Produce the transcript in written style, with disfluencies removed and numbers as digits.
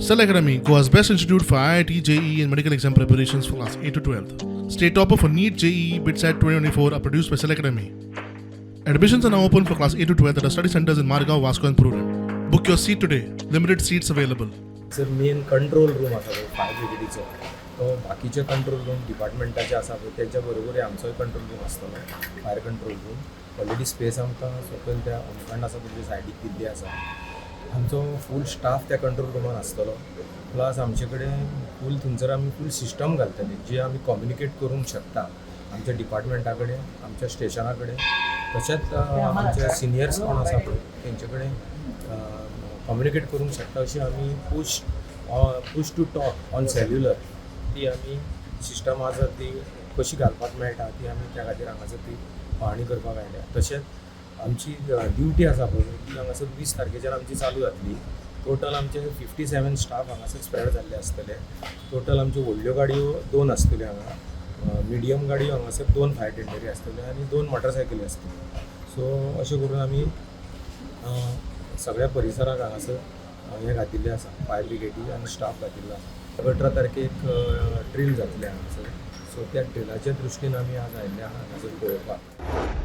Cell Academy, Goa's best institute for IIT, JEE, and medical exam preparations for class 8 to 12. State topper for NEET, JEE, BITSAT 2024 are produced by Cell Academy. Admissions are now open for class 8 to 12 at our study centers in Margao, Vasco, and Prudent. Book your seat today. Limited seats available. Sir, main control room आसा पळय fire ब्रिगेडीचो, तो बाकीचे control room डिपार्टमेंटाचे आसा पळय, तेंच्या बरोबर आमचोय control room आसतलो. Fire control room already space आमकां सकयल त्या होमखंड आसा तुमच्या सायडीक दिल्ली आसा. आमचो फूल स्टाफ त्या कंट्रोल रुमान आसतलो. प्लस आमचे कडेन फूल थंयसर आमी फूल सिस्टम घालतले, जी आमी कम्युनिकेट करूंक शकता आमच्या डिपार्टमेंटा कडेन, आमच्या स्टेशना कडेन, तशेंच आमचे सिनियर्स कोण आसा पळय तेंचे कडेन कम्युनिकेट करूंक शकता अशी आमी push to talk on cellular ती आमी सिस्टम आसा, ती कशी घालपाक मेळटा, ती आमी त्या खातीर हांगासर ती पळोवणी करपाक आयल्या. तशेंच आमची ड्युटी आसा पळय, ती हांगासर 20 तारखेच्यान आमची चालू जातली. टोटल आमचे 57 स्टाफ हांगासर स्प्रेड जाल्ले आसतले. टोटल आमच्यो व्हडल्यो गाडयो दोन आसतल्यो हांगा, मिडियम गाडयो हांगासर दोन फायर टेंडरी आसतल्यो आनी दोन मोटरसायकली आसतल्यो. सो अशें करून आमी सगळ्या परिसराक हांगासर हें घातिल्लें आसा, फायर ब्रिगेडी आनी स्टाफ घातिल्लो आसा. 18 तारखेक ड्रील जातलें हांगासर. सो त्या ड्रिलाच्या दृश्टीन आमी आज आयिल्ले आहा हांगासर पळोवपाक.